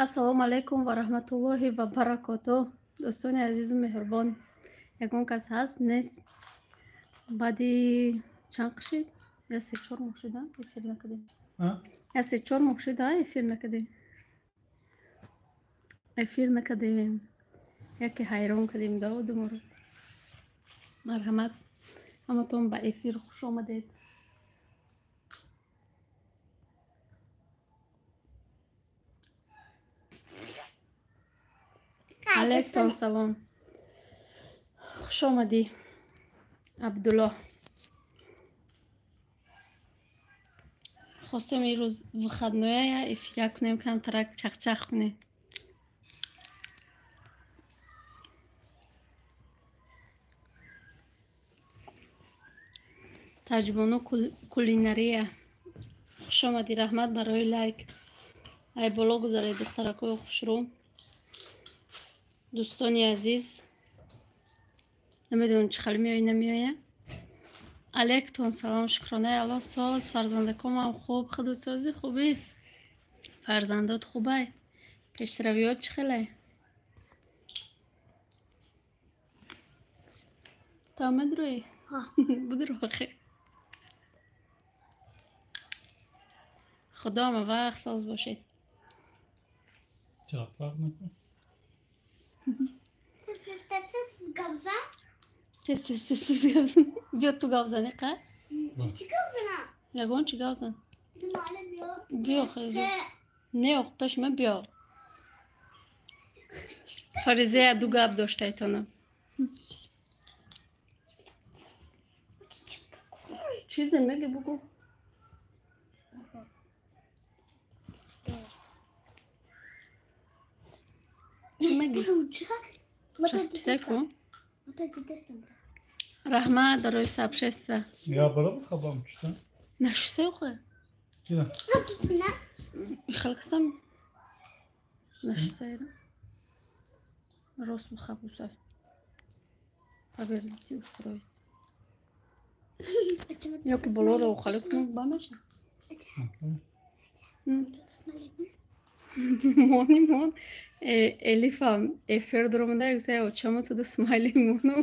Ассалому алайкум ва раҳматуллоҳи ва баракотуҳ. Дӯстони азизу меҳрубон, ягон кас ҳаст, нест? Баъди чанд қишид? Я 3-4 моҳ шуда эфир накардем. Я 3-4 моҳ шуда эфир накардем. Эфир накардем. Яке ҳайрон кардем давудуморо. Марҳамат, ҳаматон ба эфир хуш омадед. Алейкум салом. Хуш омадӣ, Абдуллоҳ. Хостем ирӯз выходноя эфира кунем, камтарак чахчах кунем. Таҷбону кулинария. Хуш омадӣ, раҳмат барои лайк. Ай боло гузаред, духтаракои хушрӯ. Дӯстони азиз, намедонам чӣ хел меои намеоя. Алейктон салом, шукронаи Аллоҳ соз, фарзандакомам хуб, худу сози хубӣ, фарзандот хубай, пешравиёт чӣ хелай? Та медроӣ? Будро охе. Худо ҳама вақт соз бошед. Чаро фарқ накун? Тез тез тез тез гап зан. Биё ту гап зани қа? Чӣ гап занам? Ягон чӣ гап зан. Биё хезо. Не ох пеш ма биё. Фаризея ду гап доштайтонам. Чизе меги бугу. Чӣ меги? Часписа ку? Раҳмат барои сообщество. Я боло бихобам чита? Нашиса охе. Чида? Хел касам нашиса рост бихоб усай. Поверните устройство. Ёки болоро охалӣ кунам ба меша? Мони мон Элифа эфир дуромада гуфта очама туда смайлик мону.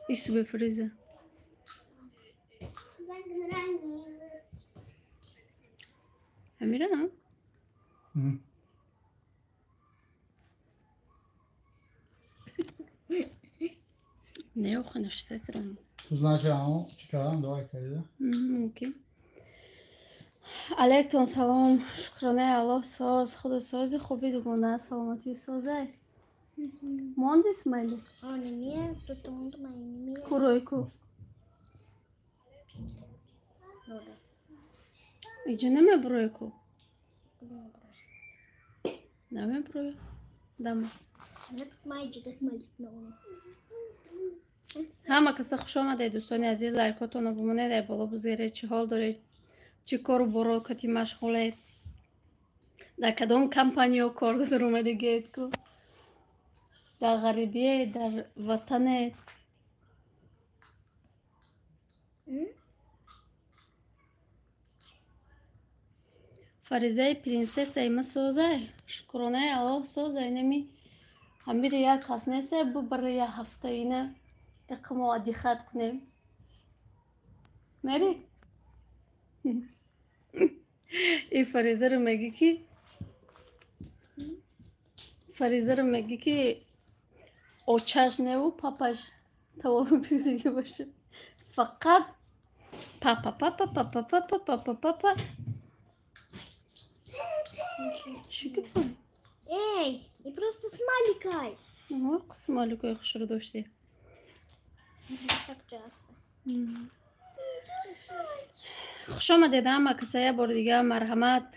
Ису бефриза. Амира? Не охе нашиста сирам. Значи, чикарам давай кайда? Мумкин. Алейкум салом, шукронаи Аллоҳ соз, худу сози хуби дугона, саломатии созай. Монди смайли? Курой ку. Иҷо намебурой ку? Намебурой? Дама. Ҳама каса хуш омадед, дӯстони азиз, лайкотонро бимонед, ай боло бузеред, чӣ ҳол доред, чӣ кору боро кати машғулед, дар кадом компаниё кор омадагиед ку, дар ғарибие, дар ватанед. Фаризаи принсессаи ма созай, шукронаи Аллоҳ созай, нами ҳамири як кас нестай, бубара як ҳафтаина иқмо адихат кунем. Мери? И Фаризаро мегӣ ки Фаризаро мегӣ ки очаш неву папаш таваллуд шудагӣ бошад. Фақат папа папа папа папа папа папа. Чӣ гапа? Эй, и просто смайликай. Смайликай хушро дошти. Так часто. Хуш омадед ҳама каса як бори дига, марҳамат.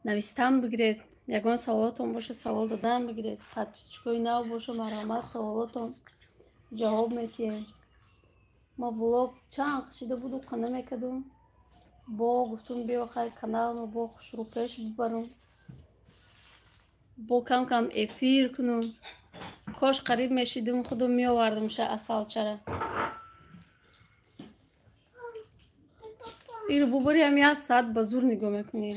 Навистан бигиред. Ягон саволотон боша савол додан бигиред. Подписчикои нав боша марҳамат саволотон ҷавоб метиҳем. Ма влог чанд қишида буду қа намекардум. Бо гуфтум биё хай каналмо бо хушрӯ пеш бибарум. Бо кам кам эфир кунум. Кош қариб мешидим, худум меовардимша асалчара. Иро бубари ҳам як саат ба зур нигоҳ мекунӣ.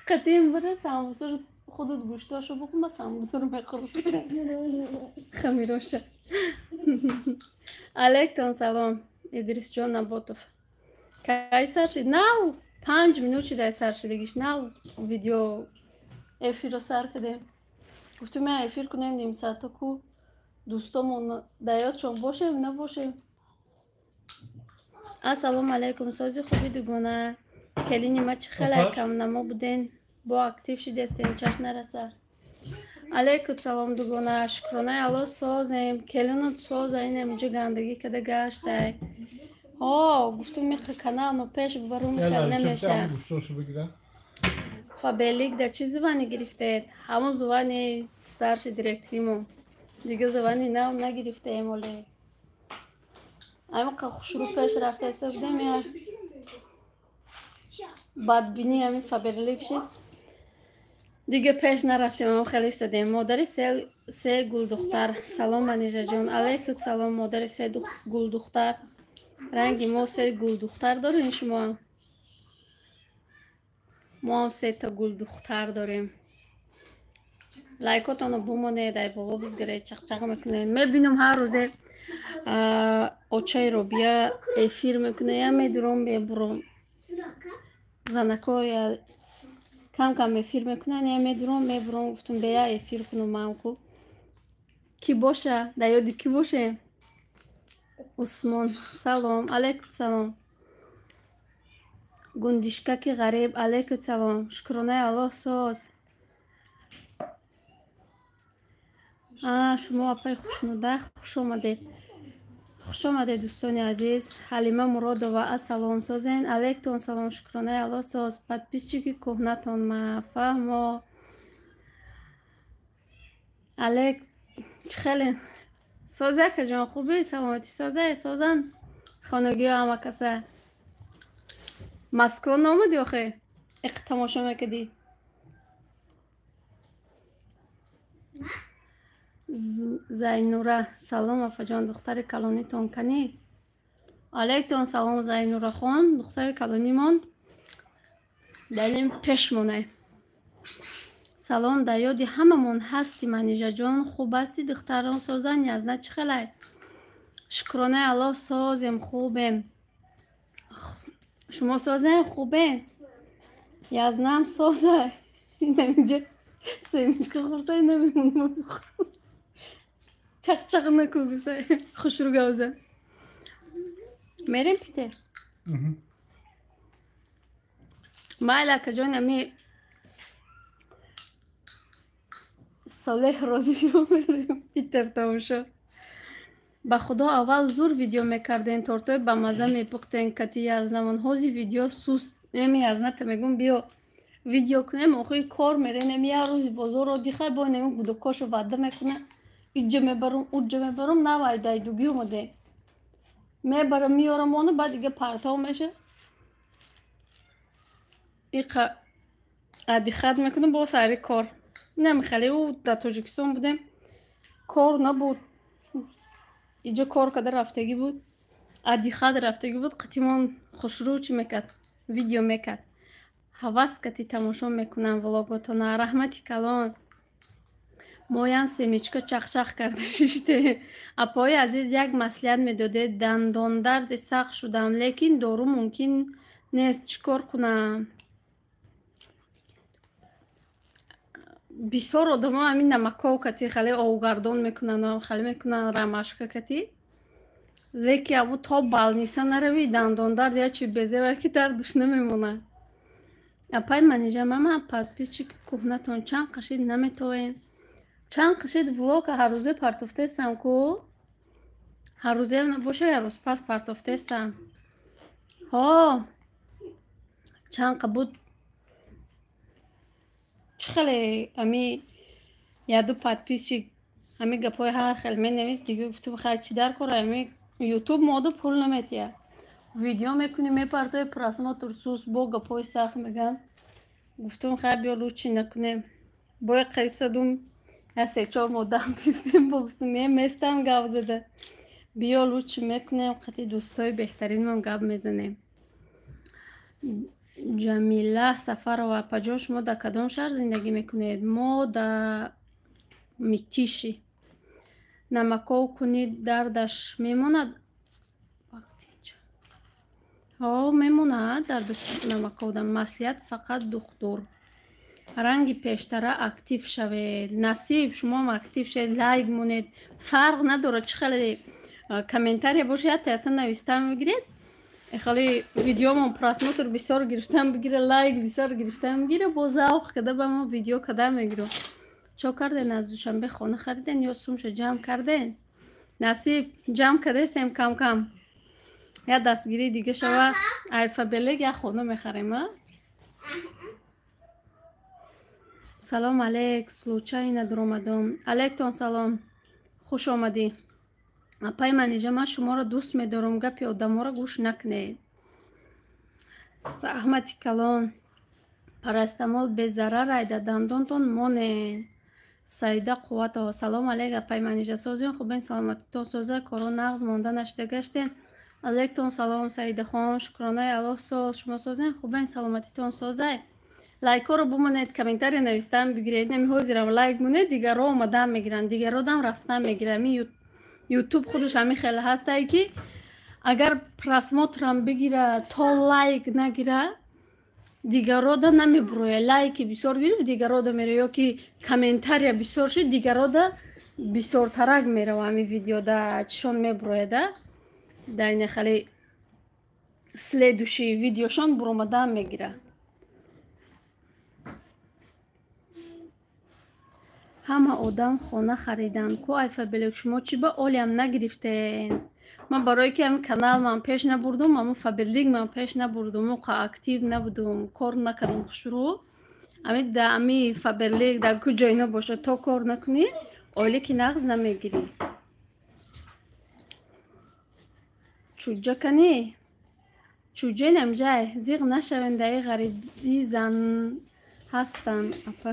Қатъием бара самбусаро худат гӯштошо бухӯр, ман самбусаро мехӯрам. Хамироша. Алейкум салом, Идрисҷон Наботов. Кай сар шид? Нав 5 минут шидай сар шидагиш. Нав видео эфирро сар кардем. Гуфтем я эфир кунем ним саата ку дӯстомон дар ёдшон бошем, набошем. Ассалому алайкум, сози хуби дугона. Келини ма чӣ хеле камнамо буден, бо актив шидестен, чаш нараса. Алейкум салом дугона, шукронаи Аллоҳ созем. Келинут соза, инам инҷо гандагӣ када гаштай. О, гуфтум меха канал ма пеш бубарум хел намеша. Фабелик да чӣ звани гирифтед? Ҳамон звани старши директоримон. Дига звани нав нагирифтаем оле. Ҳамин қа хушрӯ пеш рафтаиста будем я. Бадбинӣ ҳамин Фаберлик шид. Дига пеш нарафтем, ҳам хеле истадем. Модари се гулдухтар. Салом Манижаҷон. Алейкум салом, модари се гулдухтар. Ранги мо се гулдухтар дорем шумо. Мо ҳам сета гулдухтар дорем. Лайкотонро бумонед, ай боло бизгаред, чақчақ мекунед. Мебинам ҳар рӯзе очаи Робия эфир мекунад, я медурам мебурам. Занако я кам-кам эфир мекунанд, я медурам мебурам. Гуфтам бея эфир кунам мамку. Ки боша? Дар ёди ки бошем? Усмон, салом, алейкум салом. Гундишкаки ғариб, алейкум салом. Шукронаи Аллоҳ соз. Шумо апаи Хушнуда, хуш омадед. Хуш омадед дӯстони азиз. Ҳалима Муродова, ассалом, созен. Алейкум салом, шукронаи Аллоҳ соз. Подписчики кӯҳнатон ма фаҳмо. Алейк, чӣ хеле? Соз якаҷон, хубӣ? Саломатӣ созае? Созан? Хонагиҳо ҳама каса. Москва наомадӣ охе? Иқ тамошо мекардӣ? Зайнура, салом апаҷон, духтари калонитон канӣ? Алейкум салом Зайнурахон, духтари калонимон дар ин пешмонай. Салом, дар ёди ҳамамон ҳастӣ Манижаҷон, хуб ҳастӣ? Духтарон созан? Язна чӣ хелай? Шукронаи Аллоҳ созем, хубем. Шумо созем, хубем? Язнам созай. Инаминҷа семечка хӯрсай намемонам. Чақчақ накун гусай. Хушрӯ гавза. Мерем Питер? Майли акаҷон, ами Солеҳ розӣ шумо мерем Питер тамошо. Ба худо аввал зур видео мекарден, тортои ба мазза мепухтен кати язнамон. Ҳози видео суст. Эми язната мегӯм биё видео кунем, охири кор мерем, эми як рӯзи бозорро дихай бо инами гудокошо ваъда мекуна. Иҷо мебарам, уҷо мебарам, навай дайдугӣ омадем. Мебарам, меорам ону, баъд дига партов меша. Иқа адихат мекунам бо сари кор. Намехеле ӯ дар Тоҷикистон будем. Кор набуд. Иҷо кор карда рафтагӣ буд. Адихат рафтагӣ буд, қатимон хушрӯ чӣ мекард? Видео мекард. Ҳавас кати тамошо мекунам влоготона. Раҳмати калон. Моям семечка чақчақ карда шиште. Апои азиз, як маслиҳат медодед. Дандондарди сахт шудам, лекин дору мумкин нест. Чӣ кор кунам? Бисёр одамо ҳамин намаков кати хеле овгардон мекунанд, хеле мекунанд рамашка кати. Лекин абу то балниса наравӣ, дандондард як чи безева ки дардуш намемонад. Апай Манижа, мама подписчики кӯҳнатон чанд қашид наметавонед. Чанд қашид влога ҳаррӯзе партофтаестам ку? Ҳаррӯзе набоша, як рӯз пас партофтаестам. Ҳо, чанд қа буд? Чӣ хеле ами яду подписчик ами гапҳои ҳар хел менавист, дига гуфтум хай чӣ дар кора, ами ютуб моду пул наметиҳад. Видео мекунӣ, мепартои, просмотр суст, бо гапҳои сахт мегӯянд. Гуфтум хай биё лучи накунем. Боя қайсадум я се-чор модам гирифтем, бо гуфтум местан гап зада. Биё лучи мекунем, қати дӯстои беҳтаринмон гап мезанем. Ҷамила Сафарова, апаҷон, шумо дар кадом шаҳр зиндагӣ мекунед? Мо дар Митиши. Намаков кунӣ дардаш мемонад? Ҳо, мемонад дардаш намаковда. Маслиҳат фақат духтур. Ранги пештара актив шавед. Насиб, шумоам актив шавед, лайк монед. Фарқ надорад чӣ хеле комментария бошад, ята навистан бигиред. Хеле видеомон просмотр бисёр гирифтан бигира, лайк бисёр гирифтан бигира, бо завқ када ба мо видео када мегирам. Чо карден аз Душанбе хона хариден ё сумша ҷамъ карден? Насиб, ҷамъ кардастем кам-кам. Я дастгирии дига шава, Ай Фаберлик як хона мехарем, а? Салом алейк, случайно дуромадам. Алейктон салом. Хуш омадӣ. Апаи Манижа, ман шуморо дӯст медорам, гапи одаморо гӯш накунед. Раҳмати калон. Парастамол безарар айда, дандонтон монед. Саида Қувватова, салом алейк, апаи Манижа, созин хубен, саломатитон соза, коро нағз монда нашида гаштен. Алейктон салом, Саидахон, шукронаи Аллоҳ соз, шумо созин хубен, саломатитон созай. Лайкҳоро бумонед, комментария навистан бигиред. Нами ҳозирам лайк монед, дигарро омадан мегиранд, дигарро дам рафтан мегиранд. Ми Ютуб худаш ҳамин хеле ҳастае ки агар просмотрам бигира, то лайк нагира, дигаррода намебуроя. Лайки бисёр гирифт, дигаррода мерава, ё ки комментария бисёр шуд, дигаррода бисёртарак мерава ҳамин видеода, чишон мебурояда. Да ина хеле следующий видеошон буромадан мегира. Ҳама одам хона хариданд. Ку Ай Фаберлик, шумо чӣ ба олиам нагирифтен? Ман барое ки ҳамин канал ман пеш набурдум, ҳамун Фаберлик ман пеш набурдум, оқа актив набудум, кор накардам хушрӯ. Ами да ами Фаберлик дар ку ҷой набошад, то кор накунӣ, оиле ки нағз намегирӣ. Чуҷа канӣ? Чуҷа намҷай, зиғ нашавем, даи ғарибӣ зан ҳастанд, апа.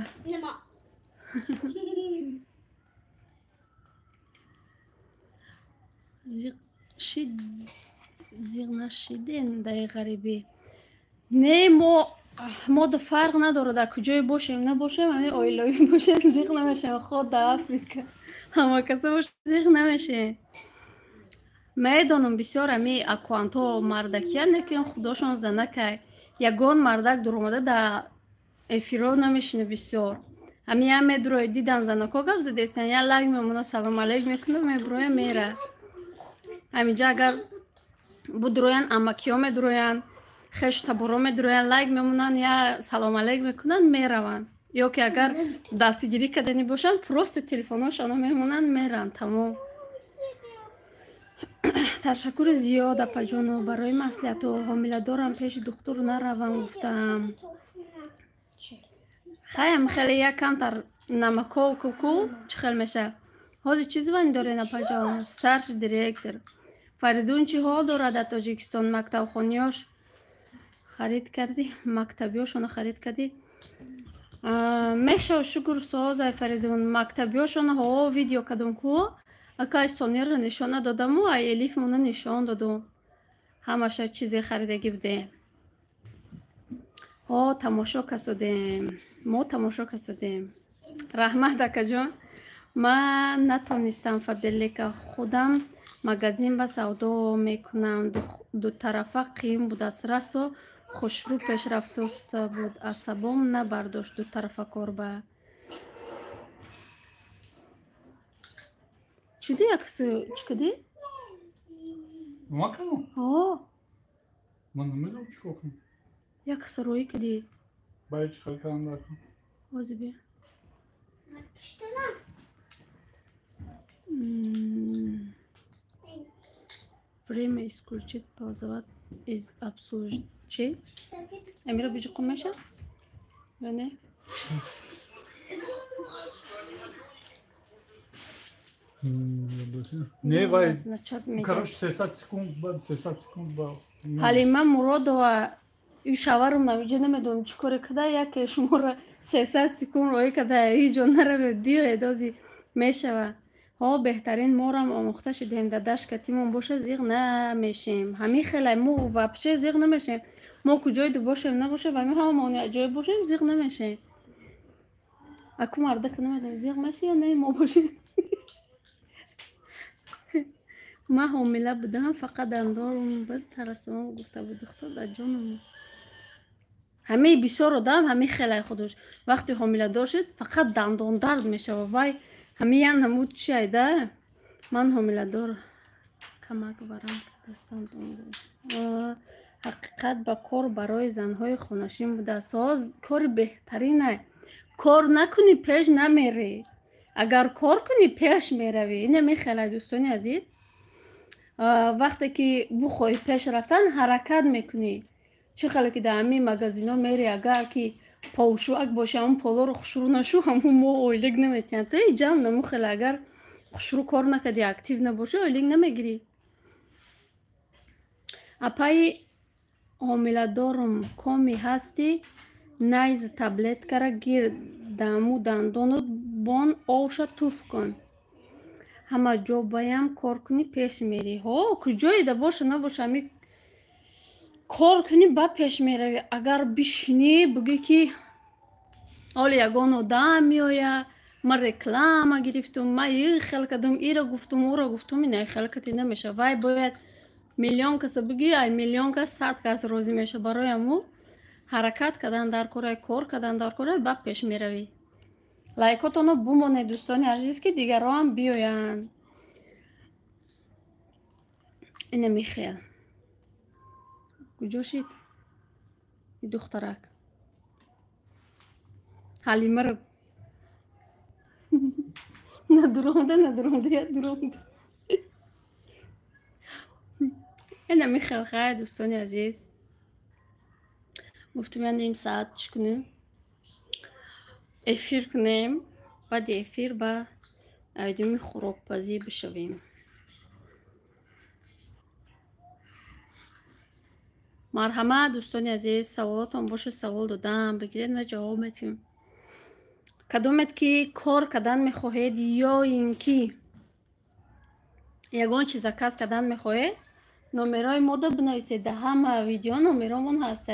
Зиғ нашидем даи ғарибӣ. Не, мо ду фарқ надорад, дар куҷое бошем, набошем, ҳамин оилавӣ бошем, зиғ намешавем, хо дар Африка ҳама каса бошем, зиғ намешем. Медонам бисёр ҳами аккаунтҳо мардакиянд, лекин худошон занакай. Ягон мардак дуромада дар эфиро намешина бисёр. Ҳами я медурои дидан занако гап задестан, я лайк мемона, салом алейк мекуна, мебуроя, мера. Ҳаминҷа агар будуроянд, амакиҳо медуроянд, хешу таборо медуроянд, лайк мемонанд, я салом алейк мекунанд, мераванд. Ё ки агар дастгирӣ кардани бошанд, просто телефонҳошонро мемонанд, меранд, тамом. Ташаккури зиёд, апаҷоно, барои маслиҳатҳо. Ҳомиладорам, пеши духтур наравам гуфтаам. Хаям хеле як камтар намако куку чӣ хел мешавад. Ҳозир чӣ звани дорен, апаҷон? Старший директор. Фаридун чӣ ҳол дорад дар Тоҷикистон? Мактабхониёш харид кардӣ? Мактабиёшонро харид кардӣ? Мешав, шукр, созай Фаридун. Мактабиёшонро ҳо видео кардум ку. Акай Сонирро нишон надодаму, ай Элифмонро нишон додум. Ҳамаша чизе харидагӣ будем. Ҳо, тамошо касодем. Мо тамошо касодем. Раҳмат, акаҷон. Ман натонистам Фаберлика, худам магазин ба савдо мекунам. Дутарафа қиин будааст. Расо хушрӯ пешрафтоста буд. Асабом набардошт дутарафа кор ба. Чиди аксу чӣ кардӣ? Ман кардам? Ҳо. Ман намедонам чӣ кор кунам. Як каса роӣ кардӣ. Барои чӣ хел кардам дар кун? Ҳозир бия. Время исключить ползават из обслуживания. Чӣ? Амира биҷиқум меша? Ё не? Не, вай. Короче, 300 секунд, баъд 300 секунд ба. Ҳалима Муродова, Ю шаварам навиҷа намедонам чӣ коре када, яке шуморо 300 секунд роӣ када, ҳеҷ ҷо наравед, биёед, ози мешава. Ҳо, беҳтарин, морам омӯхта шидем, дадаш катимон боша зиғ намешем. Ҳамин хелай мо вообще зиғ намешем. Мо куҷоиду бошем набошем, ҳамин ҳамамон якҷоя бошем зиғ намешем. Аку мардака намедонам зиғ меши ё не мо бошем. Ман ҳомила будам, фақат дандорум буд, тарасимон гуфта буд духтар дар ҷонам. Ҳамаи бисёр одам ҳамин хелай худаш вақте ҳомиладор шуд фақат дандондард мешава. Вай ҳамин ян ҳамуд чи айда? Ман ҳомиладор камак варам дастам. Ҳақиқат ба кор барои занҳои хонашин будааст. Соз кори беҳтаринай. Кор накунӣ пеш намерӣ. Агар кор кунӣ пеш меравӣ. Ин ҳамин хелай дӯстони азиз. Вақте ки бухоҳӣ пеш рафтан ҳаракат мекунӣ. Чӣ хеле ки дар ҳамин магазино мери, агар ки полшӯак боша, ҳамун полоро хушрӯ нашу, ҳамун мо ойлик наметиҳанд. То иҷам наму хеле агар хушрӯ кор накардӣ, актив набошӣ, ойлик намегирӣ. Апаи ҳомиладорум, коми ҳастӣ, найз таблеткара гир, даму дандонут бон овша туф кун. Ҳама ҷо баям кор кунӣ пеш мерӣ. Ҳо, куҷоеда боша набоша, ҳамин кор кунӣ ба пеш меравӣ. Агар бишинӣ бугӣ ки ҳоле ягон одам меоя, ман реклама гирифтум, ман и хел кардум, ира гуфтум, ура гуфтум, ина хел кати намеша. Вай бояд миллион каса бугӣ, ай миллион кас 100 кас розӣ меша. Барои ҳамун ҳаракат кардан дар кора, кор кардан дар кора, ба пеш меравӣ. Лайкотонро бумонед дӯстони азиз, ки дигарон биёянд. Ина михел. Куҷо шид? И духтарак. Ҳалимаро надуромда, надуромда, я дуромда. Ина михел, хай дӯстони азиз. Гуфтум я ним саат чӣ кунем? Эфир кунем, баъди эфир ба айдуми хӯрокпазӣ бишавем. Марҳамат дӯстони азиз, саволотон бошад, савол додам, бигиред ва ҷавоб метиҳем. Кадомед ки кор кардан мехоҳед ё ин ки ягон чиз заказ кардан мехоҳед, номерои мода бинависед. Дар ҳама видео номеромон ҳаста.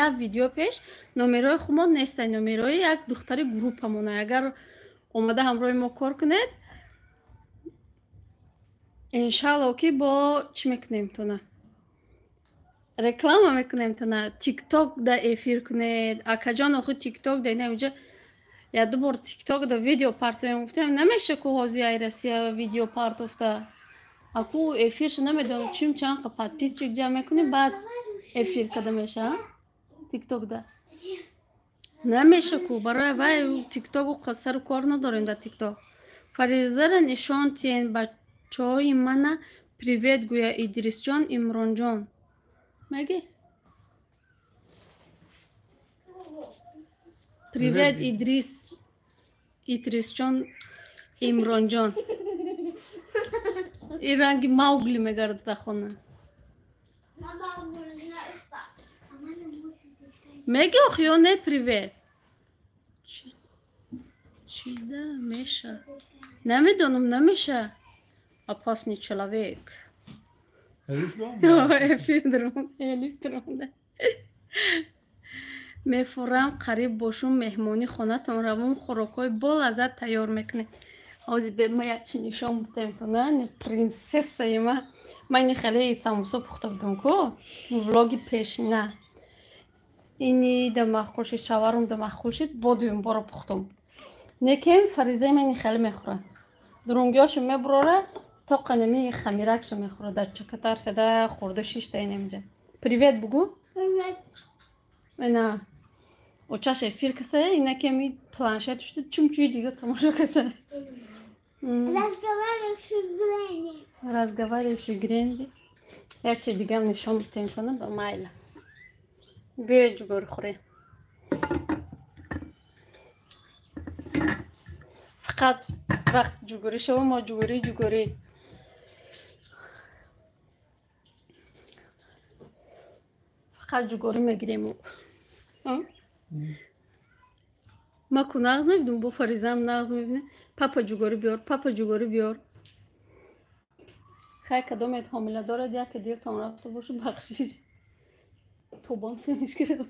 Як видео пеш номерои худмон нестай, номерои як духтари группамон. Агар омада ҳамроҳи мо кор кунед, иншалло ки бо чӣ мекунем тона? Реклама мекунем тона. Тикток да эфир кунед. Акаҷон, охи тикток да ина инҷа я ду бор тикток да видео партоем, гуфтем намеша ку ҳози ай Россия видео партофта. Аку эфиршо намедонам чим чанд қа подписчик ҷамъ мекунӣ, баъд эфир када меша тикток да. Намеша ку барои вай тиктоку сару кор надорем дар тикток. Фаризара нишон тиен бачаҳои мана привет гӯя Идрисҷон, Имронҷон. Меги? Привет Идрис, Идрисҷон, Имронҷон. И ранги Маугли мегардад дар хона. Меги охи ё не привет? Чӣ да меша? Намедонам, намеша. Опасный человек. Эфир даромада, элиф даромада. Мефурам қариб бошум меҳмонӣ хонатон равум, хӯрокҳои болаззат тайёр мекунед. Ози бе ма як чи нишон будем то на принсессаи ма. Ман ини хеле самбуса пухта будам ку влоги пешина. Ини да маъқул шид, шаварум да маъқул шид, бо дуюм бора пухтум. Некем Фаризаи ман ини хеле мехӯра. Дурунгиҳошо мебурора, то қанами хамиракшо мехӯра, дар чакатар када хӯрда шишта инамҷа. Привет бугу. Привет. Ина очаш эфир каса, ина кеми планшет шуда чумчуи дига тамошо каса. Разговаривший Гренни. Разговаривший Гренни. Як чи дигам нишон битем кунам ба майла. Биё ҷугор хӯре. Фақат вақт ҷугорӣ шава, мо ҷугорӣ ҷугорӣ. Фақат ҷугорӣ мегирем. Ма ку нағз мебинам, бо Фаризаам нағз мебинем. Папа ҷугорӣ биёр, папа ҷугорӣ биёр. Хай, кадомет ҳомила дорад, яке дилтон рафта бошу, бахшиш. Тобам семишкира.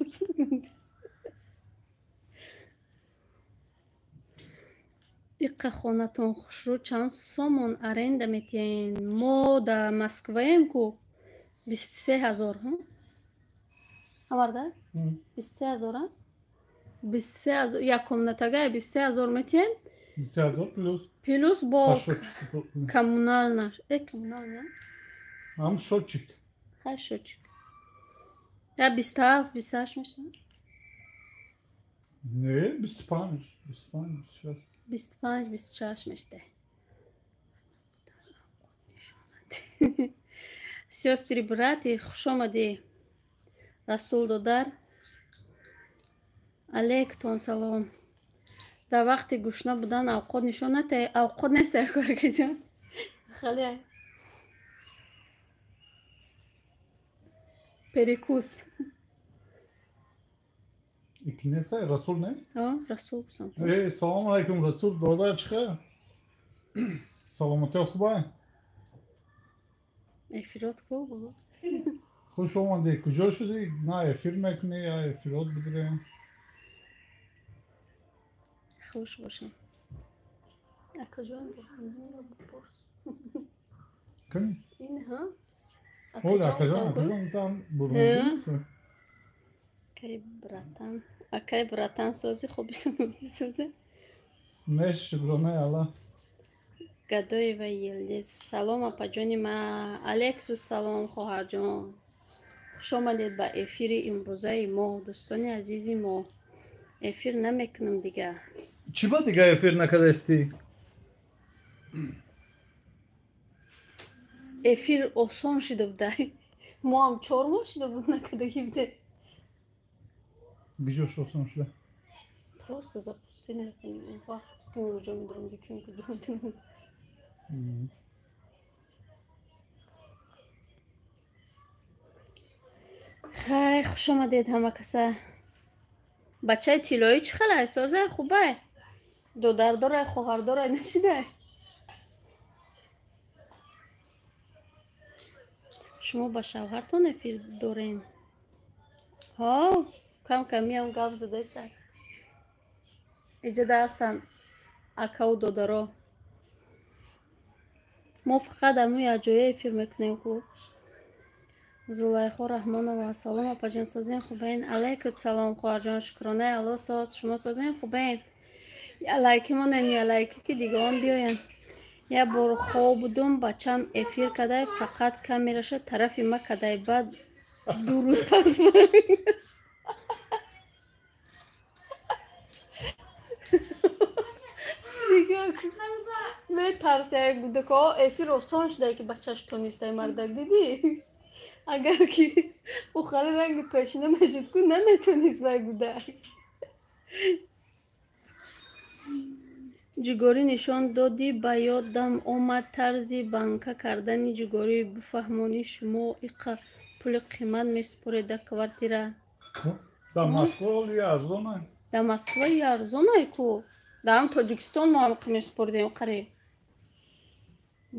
Иққа хонатон хушрӯ, чанд сомон аренда метиҳен? Мо да Москваем ку 23 000. Ҳамарда 23 000, 23 000, як комнатагай 23 000 метиҳем. Плюс бо коммунална, коммунална. Ҳам счётчик. Хай, счётчик я 27, 28 мешавад. Не, 25, 25, 26. 25, 26 мешта. Сёстры, браты, хушомадӣ. Расул додар, алейктон салом. Дар вақти гушна будан авқот нишон нате? Авқот нест, акаҷон, хеле перекус. Ики нест, Расул нест? Расул. Э, салому алайкум, Расул додар, чӣ хел, саломатиё хубай? Эфирот ку було. Хуш омадӣ. Куҷо шудӣ? На эфир мекунӣ, я эфирот бидирем. Хуш бошем, акаҷон. Бупурс. Кани? Ин ҳа. Акаҷон, акаҷон там бурмоди. Акай братан, акай братан, сози хуби созе. Неш, шукронаи Аллах. Гадоева Йилдиз, салом, апаҷони ма. Алейкум салом, хоҳарҷон, хуш омадед ба эфири имрӯзаи мо. Дӯстони азизи мо, эфир намекунам дига. Чӣ ба дига эфир накардастӣ? Эфир осон шида буда, мо ҳам 4 моҳ шида буд, накардагӣ буде. Биҷош осон шуда? Просто запусти накунем, вақт куҷо медорам, дикун куҷо. Хай, хуш омадед ҳама каса. Бачаи тиллоӣ чӣ хелай, созай, хубай, додардорай, хоҳардорай, нашидай? Шумо ба шавҳартон эфир дорен? Ҳо, кам камиам гап задаиста. Иҷода ҳастанд акаву додаро. Мо фақат аму якҷоя эфир мекунем ку. Зулайхо Раҳмонова, салом, апаҷон, созем, хубен? Алайкум салом, хоҳарҷон, шукронаи Алло, соз. Шумо созем, хубен? Лайки монен, я лайки, ки дигаон биёянд. Як бор хоб будум, бачам эфир кадай, фақат камераша тарафи ма кадай, баъд 2 рӯз пас фаҳмидам. Метарси гудако. Эфир осон шуда, ки бачаш тонистай, мардак, дидӣ? Агар ки ӯ хали ранги пешина мешуд ку, наметонист вай гудак. Ҷугорӣ нишон додӣ, ба ёдам омад тарзи банка кардани ҷугорӣ бифаҳмонӣ. Шумо иқа пули қимат месупоред дар квартира? Дар Москва арзона. Дар Москва арзонай ку. Дар ҳам Тоҷикистон мо ҳам месупоридем қариб,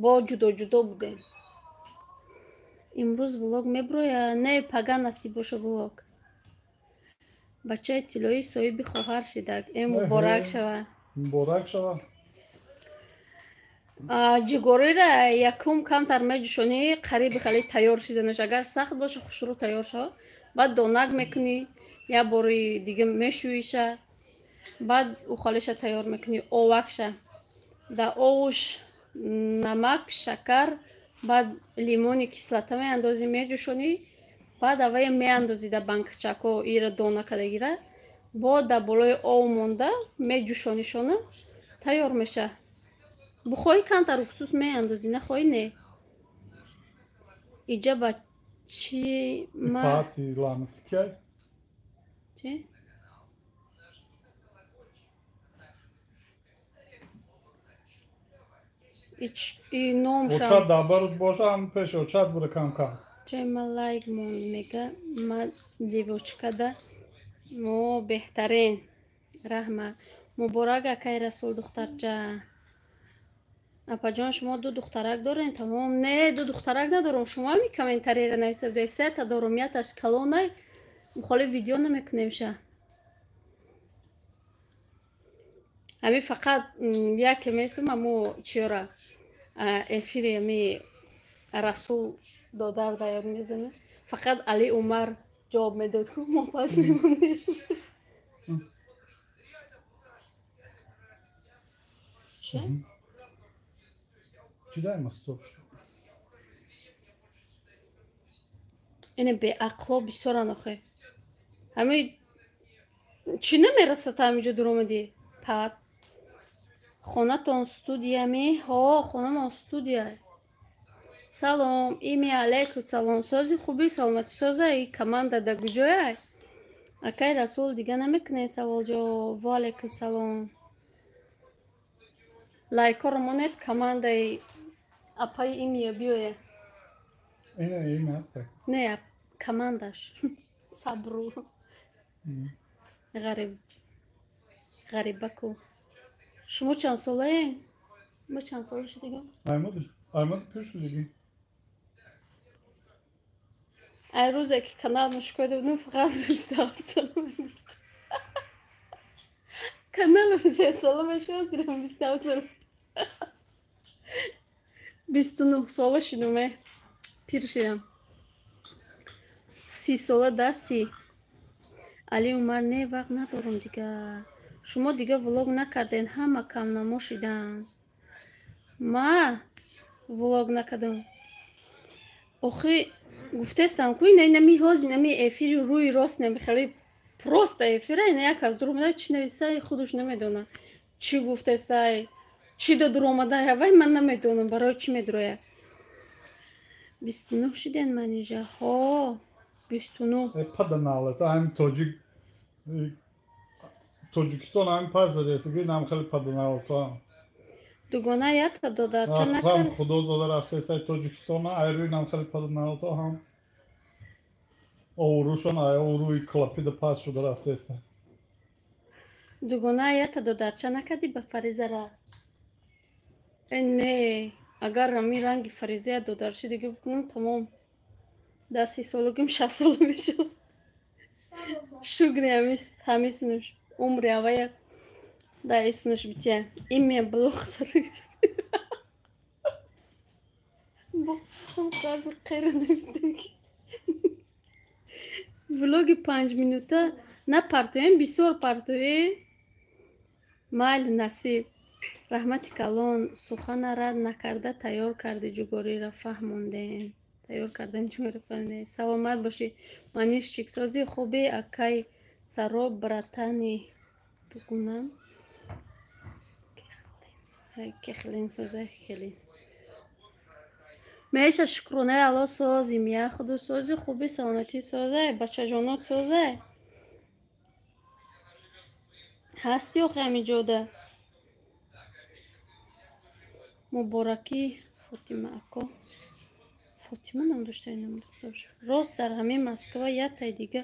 бо ҷудо ҷудо будем. Имрӯз влог меброя? Не, пага насиб боша влог. Бачаи тиллоӣ соҳиби хоҳар шидак, э, муборак шава. Муборак шава. Ҷугориро якум камтар меҷӯшонӣ, қариби хеле тайёр шиданаш. Агар сахт боша, хушрӯ тайёр шава. Баъд донак мекунӣ, як бори дига мешӯиша, баъд ухалиша тайёр мекунӣ, овакша. Дар овуш намак, шакар, баъд лимони кислота меандозӣ, меҷӯшонӣ, баъд аввая меандозӣ дар банкачако ира дона кардагира, бо дар болои ов монда меҷӯшонишона, тайёр меша. Бухоҳӣ, камтар уксус меандозӣ, нахоҳӣ, не. Иҷа ба чи ма? Пати лаънати кай? Чи? И номша. Очат дар барут боша, ҳам пеши очат буда кам кам. Духтарчаи ма лайк монд, мега ма девочкада мо беҳтарин. Раҳмат. Муборак акай Расул духтарча. Апаҷон, шумо ду духтарак дорен? Тамом. Не, ду духтарак надорам. Шумо ҳами комментарияро нависта будед. Сета дорум, яташ калонай. Мухолиф видео намекунем ша. Ҳами фақат яке месум амо чиёра эфири ами Расул додар да ёд мезана. Фақат Али Умар ҷавоб медод, мо пас мемонем. Че? Чӣ даима стоп шуд? Ине беақло бисёран охе. Ҳами чӣ намерасад ҳамиҷо дуромадӣ? Пат. Хонатон студиями? Ҳо, хонамон студия. Салом, ими алейкум салом. Сози хуби, саломатӣ соза, и команда да куҷояй? Акай Расул дига намекунед савол ҷавоб. Ва алейкум салом. Лайкҳоро монед, командаи апаи имия биёя. Ина ими ҳаст. Не, командаш. Сабру. Ғариб. Ғарибаку. Шумо чанд солаед? Ма чанд сола шудагам? Аймад пир шудагӣ. Ай рӯзе ки канал мушкоида будам, фақат 27 сола мегуфт. Каналам 3 сола мешавад, зирам 27 сола. 29 сола шудам, пир шудам. 30 сола да 30. Али Умар, не, вақт надорам дига. Шумо дига влог накарден, ҳама камнамо шиданд. Ма влог накардам. Охи гуфтестам ку ина инами ҳози инами эфири рӯи рост нами хеле просто эфира, ина як аз дур омада чӣ нависай худаш намедона. Чӣ гуфтестай, чӣ да дур омада, вай ман намедонам барои чӣ медуроя. 29 шиден манижа. Ҳо, 29. Паданалат, ҳами тоҷик Тоҷикистон ҳами пас задест, ки нам хеле паданалато. Дугона ята додарча Ҳам накард. Худозода рафтесай Тоҷикистон, ай рӯи нам хеле паданалато ҳам оврӯшон ай оврӯи клапида пас шуда рафтеста. Дугона ята додарча накардӣ ба Фаризара? Не, агар ҳами ранги Фаризая додарчи дига бикунам, тамом. Да 30 солагим 60 сола мешавам. Шукри ҳами сунуш. Умри авая да исунуш битя. Имя блог сарӯ. Влоги 5 минута на партоем, бисёр партоем. Майли насиб. Раҳмати калон, сухана рад накарда тайёр карди ҷугориро фаҳмондем. Тайёр кардани ҷугориро фаҳмондем. Саломат бошӣ. Манишчик, сози хуби акай Сароб братани бугунам. Кехлин созай хелин. Меша шукронаи Алло созим, я худу сози хуби саломатӣ созай, бачаҷонот созай. Ҳасти охи ҳамин ҷода? Муборакӣ Фотима ако. Фотима ном дошта ин духтар. Рост дар ҳамин Москва ятай дига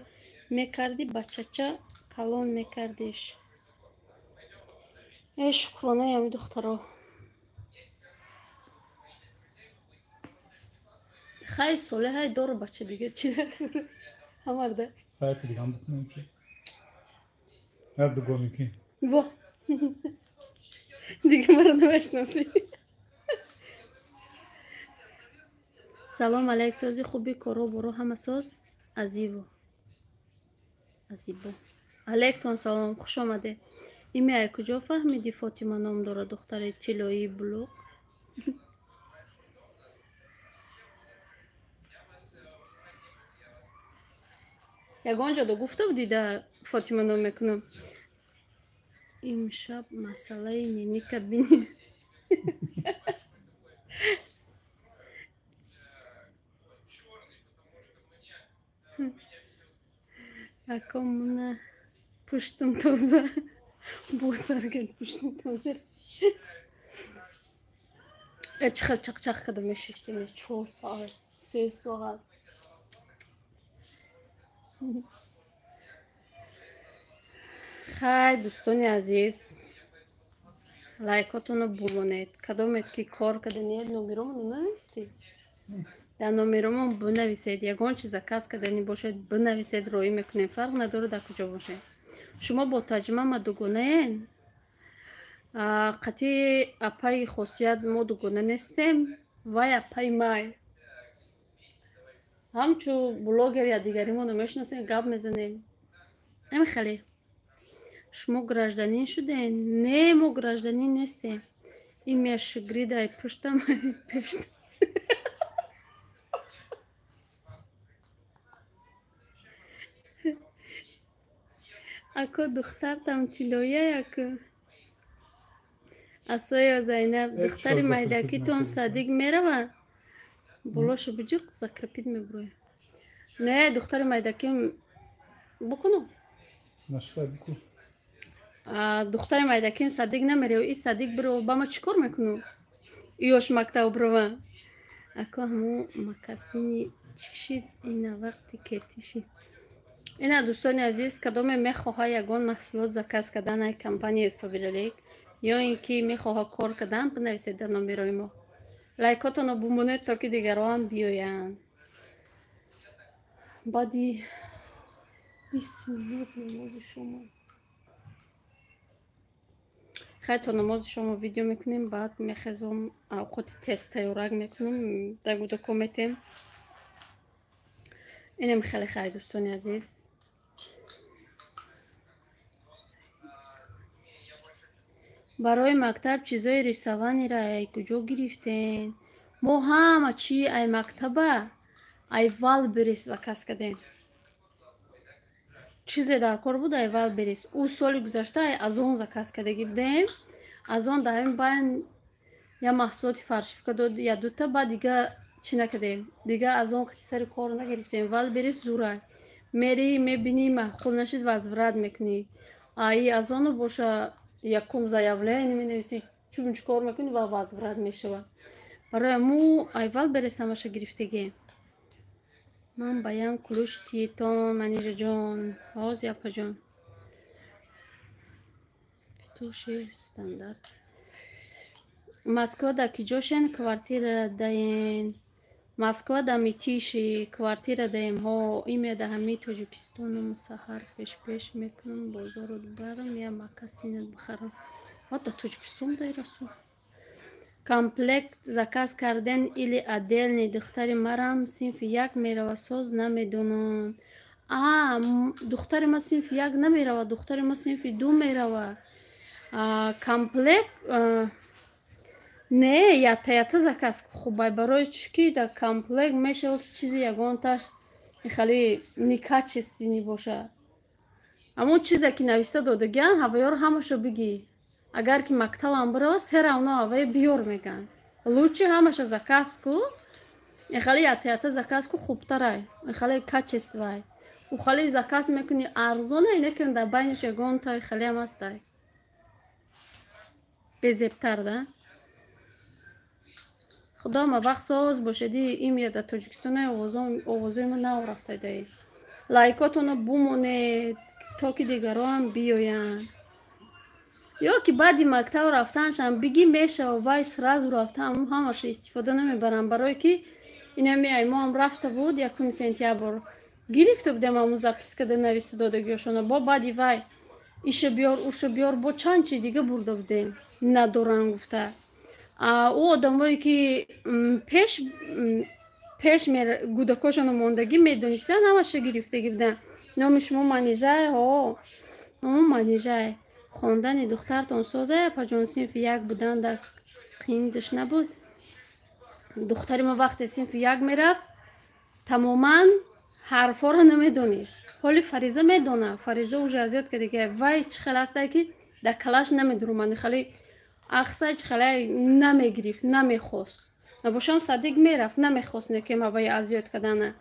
мекардӣ, бачача калон мекардиш. Э шукронаи ҳамин духтаро. Хай соле ҳай дору бача дига чӣ ҳамарда. Хайти дига ҳам бикунем чӣ? Як дугоники. Во. Дига маро намешносӣ. Салом алейк, сози хуби коро боро ҳама соз азиво. Азибо. Алейктон салом, хуш омадед. Ими ай куҷо фаҳмидӣ Фотима ном дорад духтари тиллоии булуғ? Ягон ҷо гуфта будӣ да Фотима ном мекунам? Имшаб масъалаи ниника бини. Ако муна пуштум тоза. Босарген пуштум тоза. Чӣ хел чақчақ карда мешиштем 4 соат, 3 соат. Хай, дӯстони азиз, лайкотонро бумонед. Кадомед ки кор каданед, номеромонро нанависед. Дар номеромон бинависед. Ягон чиз заказ кардани бошед, бинависед, роӣ мекунем. Фарқ надорад, дар куҷо бошед. Шумо бо тарҷума ма дугонаен? Қатъи апаи Хосият мо дугона нестем, вай апаи май. Ҳамчу блогер я дигаримонро мешиносем, гап мезанем. Намехеле. Шумо гражданин шуден? Не, мо гражданин нестем. Имя шигридай пуштам пешта. Ако духтартам тиллоя яку. Асоя Зайнаб, духтари майдакитон садик мерава? Болошу биҷиқ закрепит мебуроя. Не, духтари майдаким букуну. Наштай буку. Духтари майдаким садик намерев, и садик бирова, ба ма чӣ кор мекуну? Иёш мактаб бирова. Ако ҳамун макасини чӣ шид, ина вақти кетӣ шид. Ина дӯстони азиз, кадоме мехоҳа ягон маҳсулот заказ кардан ай компанияи Фаберлик ё ин ки мехоҳа кор кардан, бинависед дар номерои мо. Лайкотонро бумонед, то ки дигароам биёянд. Баъди 20 минут намози шумо. Хай, то намози шумо видео мекунем, баъд мехезом, авқоти тест тайёрак мекунем, дар гудако метем. Инам хеле хай, дӯстони азиз. Барои мактаб чизои рисованиро ай куҷо гирифтен? Мо ҳама чи ай мактаба ай Валберис заказ кардем. Чизе дар кор буд ай Валберис. Ӯ соли гузашта ай Озон заказ кардагӣ будем. Озон дар ҳамин байн я маҳсулоти фаршивка дод, я дута, баъд дига чӣ накардем. Дига Озон кати сари кор нагирифтем. Валберис зурай. Мери, мебинӣ, маъқул нашид, возврат мекунӣ. Ай Озону боша якум заявление менависӣ, чун чӣ кор мекунӣ ва возврат мешавад. Барои мо ай Валберис ҳамаша гирифтагием. Ман баям кулуш тиетон, Манижаҷон, ҳоз япаҷон. Фитуши стандарт. Москва да киҷошен квартира даен? Москва да Митиши квартира даем. Ҳо, имя да ҳами Тоҷикистону саҳар пешпеш мекунам, бозору барам, я макасинат бихарам. Ҳо, да Тоҷикистон дай расул. Комплект заказ карден или отдельный? Духтари марам синфи як мерава, соз намедонам. А, духтари ма синфи як намерава, духтари ма синфи ду мерава. Комплект не, ята-ята заказ хубай, барои чӣ ки дар комплект мешавад чизи ягонташ хеле некачественный бошад. Ҳамон чизе ки нависта додагиан, ҳаваёро ҳамашо бигӣ. Агар ки мактабам бирава, се равно ҳавае биёр меган. Лучше ҳамаша заказ ку, хеле ята-ята заказ ку, хубтарай, хеле качествай. У хеле заказ мекунӣ арзонай, некун дар байниш ягонтай хелеам ҳастай. Безебтар, да? Худо ма вақт соз бошади, имя дар Тоҷикистон овозои ма нав рафта даи. Лайкотонро бумонед, то ки дигароам биёянд. Ё ки баъди мактаб рафтаншам бигӣ мешава, вай сразу рафтан ҳамаша истифода намебарам, барое ки инами ай моам рафта буд 1 сентябр. Гирифта будем ҳамун запискада нависта додагиёшона, бо баъди вай иша биёр, уша биёр, бо чанд чи дига бурда будем, надорам гуфта. Ӯ одамое ки пеш пеш гудакошоно мондагӣ медонистанд, ҳамаша гирифтагӣ буданд. Номи шумо Манижай? Ҳо, номи Манижай. Хондани духтартон созая, апаҷон? Синфи як будан дар қиндиш набуд? Духтари ма вақте синфи як мерафт, тамоман ҳарфҳоро намедонист. Ҳоли Фариза медона. Фариза уже аз ёд кардагия. Вай чӣ хел ҳастае ки дар калаш намедуруманд, хеле ахсай чӣ хеле намегирифт, намехост. Набошам садик мерафт, намехост некем ҳаваи аз ёд кардана.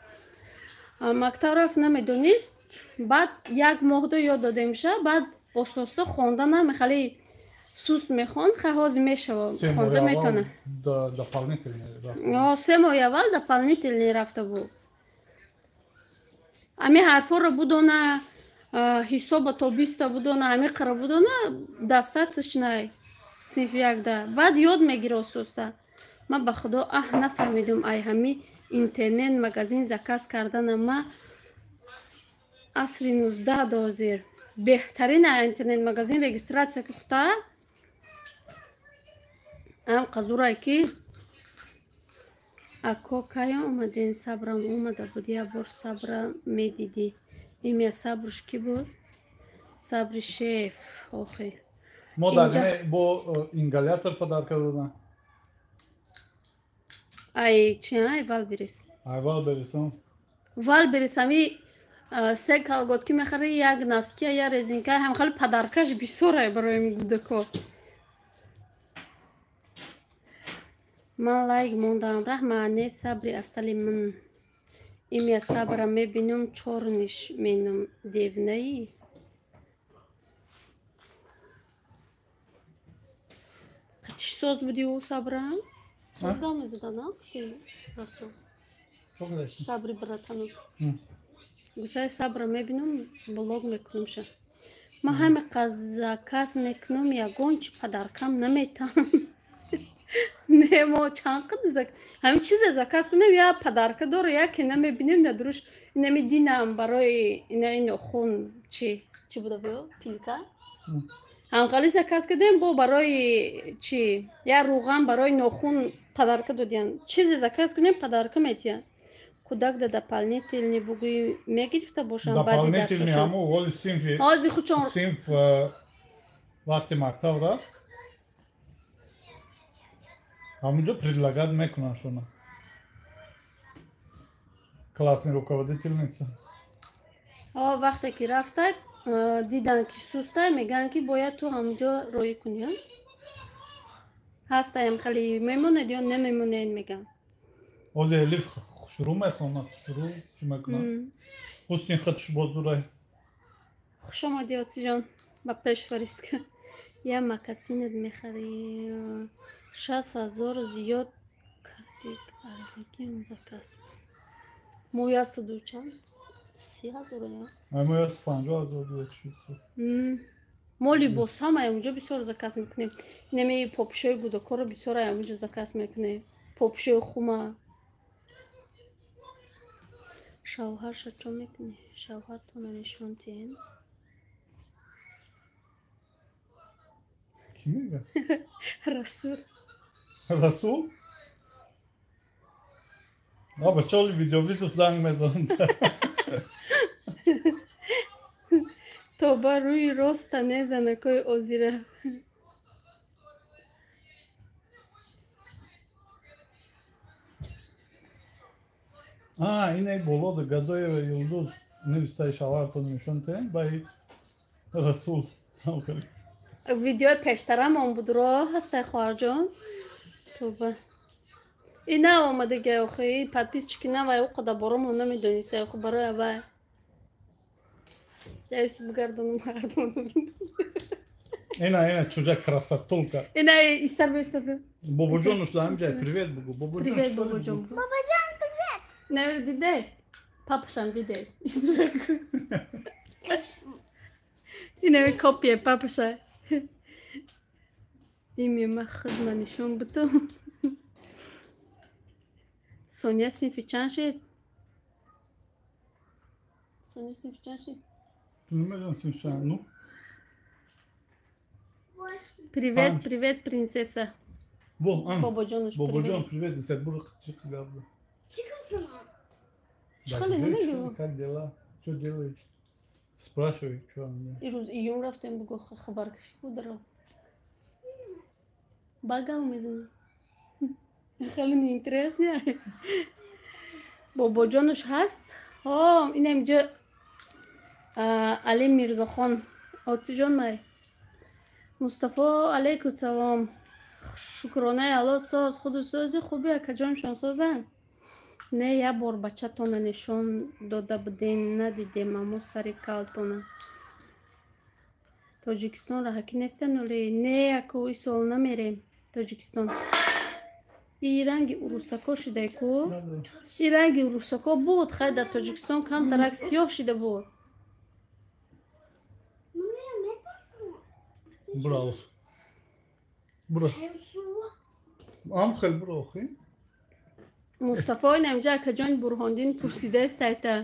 Мактаб рафт, намедонист. Баъд як моҳ ду ёд додемша, баъд оста-оста хонданам хеле суст мехонд, хай ҳозир мешава, хонда метавона. 3 моҳи аввал дополнительный рафта буд. Ами ҳарфоро будона, ҳисоба то 20-та будона, ҳами қара будона, достаточно синфи якда. Баъд ёд мегира ососта. Ман ба худо аҳ нафаҳмидум ай ҳами интернет магазин заказ кардана ма асри 19 дозир. Беҳтарин интернет магазин регистрация ки хута ам қазурай ки ако кай омаден сабрам омада буд я бор сабра медидӣ. Имя сабруш ки буд? Сабри шеф охи. Мо дар бо ингалятор подарка додам. Ай чи ай Валберис. Ай Валберис. Валберис ами се колготки мехари, як носки, я резинка, ҳам хеле подаркаш бисёр барои гудако. Ман лайк мондам. Раҳма не сабри асали ман. Имя сабра мебинам чорниш менам девнаи. Қатиш соз буди ӯ сабра? Соз гав мезадана? Расул. Сабри братану. Гусаи сабра мебинам, блог мекунамша. Ман ҳаме заказ мекунам, ягон чи подаркам наметам. Не, мо чанд қад ҳамин чизе заказ кунем, я подарка дора, яке намебинем, надруш инами динам барои ина ин хун чи буда бо пилка. Ҳамқали заказ кардем бо барои чи я руған барои нохун подарка додиян. Чизе заказ кунем подарка метиян. Кудак да дополнительный бугӯй мегирифта бошам баъди дополнительный ҳамо воли синфи. Ҳозир хучон синф вақти мактаб рафт. Ҳамунҷо предлагат мекунанд шуна. Классный руководительница. Вақте ки рафта дидан ки сустай, мегӯянд ки бояд ту ҳамунҷо роӣ кунӣ. Ҳастаем хеле мемонед ё намемонед мегӯянд. Ҳозир Элиф хушрӯ мехонад, хушрӯ чӣ мекунад? Ҳусни хатш бозурай. Хуш омадӣ Отиҷон ба пеш фариска. Я макасинат мехарӣ. 60 000 зиёд кардем заказ. Мо 100 чанд? 30 000 я? Мо 150 000 шуд. Мо либос ҳама онҷо бисёр заказ мекунем. Инами попшои гудакоро бисёр онҷо заказ мекунем. Попшои хума. Шавҳарша чо мекунӣ? Шавҳартона нишон диҳем. Кӣ мегӯяд? Расул. Расул? Аба чоли видеовизус занг мезанад. Тоба рӯи роста не занакои озира. Ин боло да Гадоева Юлдуз навистаи шавҳартона нишон диҳем баи Расул. Видеои пештарамон буд ро ҳастай хоҳарҷон. Тоба. И на омадагай охи, подписчики навай оқада боромон намедонистай охи барои авай. Я юсуф бугардонум ҳардон. Ина ина чужа красотулка. Ина истар бо истар бо. Бобоҷон ушла ҳамҷай привет бугу. Бобоҷон. Привет бобоҷон. Бобоҷон привет. Невер диде? Папашам диде. Юсуф. Ина копия папаша. Ими ма хидма нишон бутум. Соня синфи чанд шид? Соня синфи чанд шид? Намедонам синфи чанд. Ну? Привет, привет, принцесса. Во, ан. Бобоҷонуш, привет. Бобоҷон, привет. Десят бур чӣ гап. Чӣ гуфтам? Чӣ намегӯ? Как дела? Что делаешь? Спрашивай, что она. Ирӯз июн рафтем бугӯ хабаркашӣ бударо. Багал мезанӣ. Хеле неинтересно. Бобоҷонуш ҳаст? Ҳо, инам ҷо Али Мирзохон. Отиҷон май. Мустафо алейкум салом. Шукронаи Алло соз, худу сози хуби акаҷоншон созанд. Не, як бор бачатона нишон дода будем, надидем, аммо сари калтона. Тоҷикистон раҳакӣ нестем ноли? Не, аку исол намерем Тоҷикистон. И ранги урусако шидай ку? И ранги урусако буд, хай дар Тоҷикистон камтарак сиёҳ шида буд. Браво. Бра. Ам хел бра охи. Мустафо инамҷа акаҷон Бурҳондин пурсидааст айта.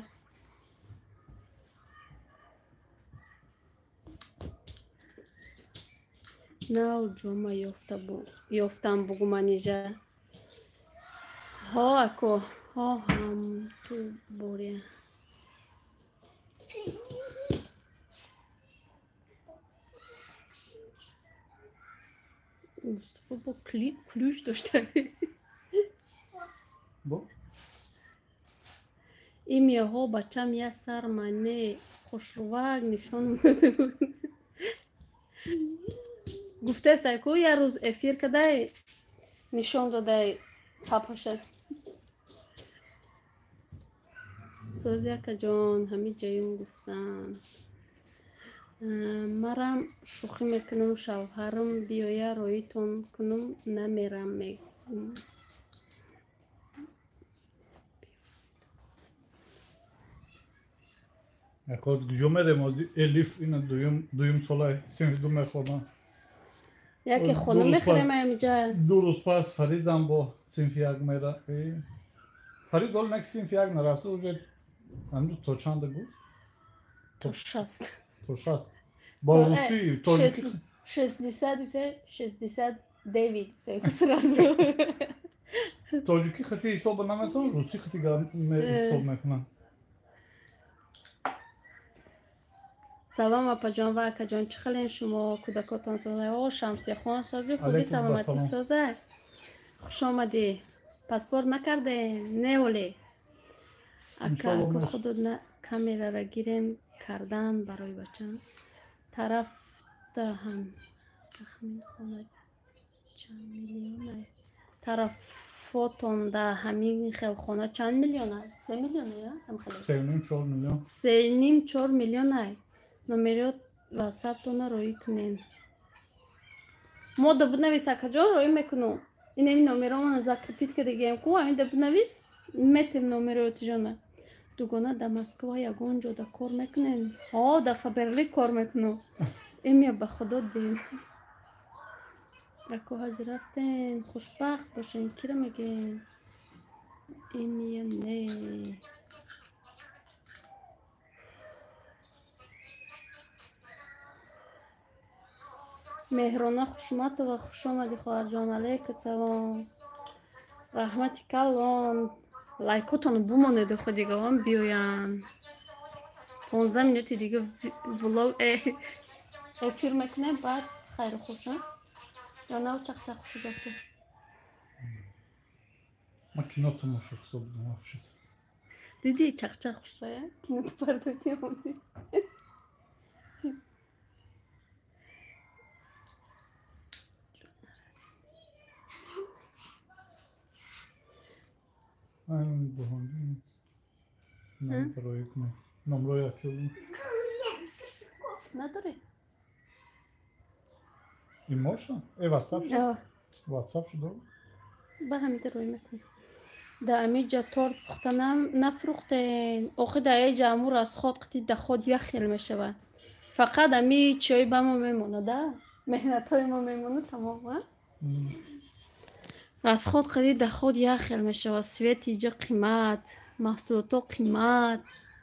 Нав ҷома ёфтам бугу манижа. Ҳо ако, ҳо ҳам ту боря. Мустафо бо ключ дошта. Имяҳо бачам я сар мане хушрувак нишон дода буд. Гуфтааст ку як рӯз эфир кадай нишон додай папаша. Сози акаҷон ҳамин ҷаюн гуфтам. Марам шӯхӣ мекунам, шавҳарам биёя роитон кунам, намерам мегӯм. Акод куҷо мерем? Элиф ина дуюм сола синфи ду мехонам. Яке хона мехӯрем ҳамиҷа. 2 рӯз пас Фаризам бо синфи як мера. Фариз ҳол нек синфи як нарафта, уже ҳамрӯз то чанда гуфт? То 6. То 6. Бо русӣ тоҷикӣ 69 сразу. Тоҷикӣ хати ҳисоба наметавон, русӣ хати ҳисоб мекунам. Салом апаҷон ва акаҷон, чӣ хелен шумо? Кӯдакотон созай? О, Шамсияхон сози, хуби саломатӣ созай. Хуш омадӣ. Паспорт накардем? Не оле. Ака, худо камерара гирен кардан барои бачам. Тарафта ҳам тахмин хона чанд миллион? Тарафотонда ҳамин хел хона чанд миллион? 3 миллион я? 3,5-4 миллион. 3,5-4 миллион ай. Номериот ватсаптона роӣ кунен. Мо да бинавис акаҷон роӣ мекунам. Инами номеромона закрепит кардагием ку, ҳамин да бинавис метем номериотижона. Дугона да Москва ягон ҷо да кор мекунен? Ҳо, да Фаберлик кор мекунам. Эмия ба худо дем. Ако ҳаҷ рафтен, хушбахт бошен, кира мегӯен? Эмия не. Меҳрона Хушматова, хуш омадӣ хоҳарҷон, алейка салом. Раҳмати калон. Лайкотонро бумонеду хо дигарон биёянд. 15 минути дига влог эфир мекунем, баъд хайру хуш. Ё нав чақчақ шудасе. Ман кино тамошо ҳисоб будам. Дидӣ чақчақ хушрая? Кино пардоти омадӣ. Надорӣ? Имоша? Ватсап? Ватсап шудо? Ба ҳамида рӯй мекунем. Да амиҷа торт пухтанам нафрӯхтен. Охи да эҷа амур аз ход қити да ход як хел мешавад. Фақат ами чиёи ба мо мемонад, а? Меҳнатҳои мо мемонад, тамом, а? Расход қити да ход як хел мешавад. Свети иҷа қимат, маҳсулото қимат.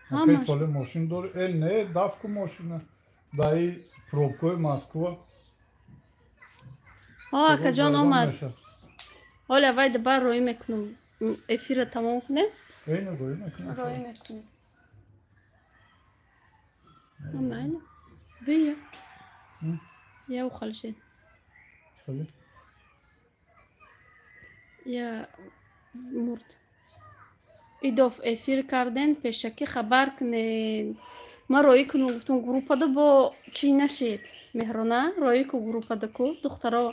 Ҳама соли мошин дори? Не, дафку мошина. Даи пробкои Москва. Ҳо, акаҷон омад. Оля вай да бар роӣ мекунам. Эфира тамом кунем? Роӣ мекунем. Роӣ мекунем. Майна. Вия. Я ухалшед. Чали? Я мурд. Идоф эфир карден, пешакӣ хабар кунед. Ман роӣ кунам, гуфтам группада бо чӣ нашед. Меҳрона, роӣ ку группада ку, духтаро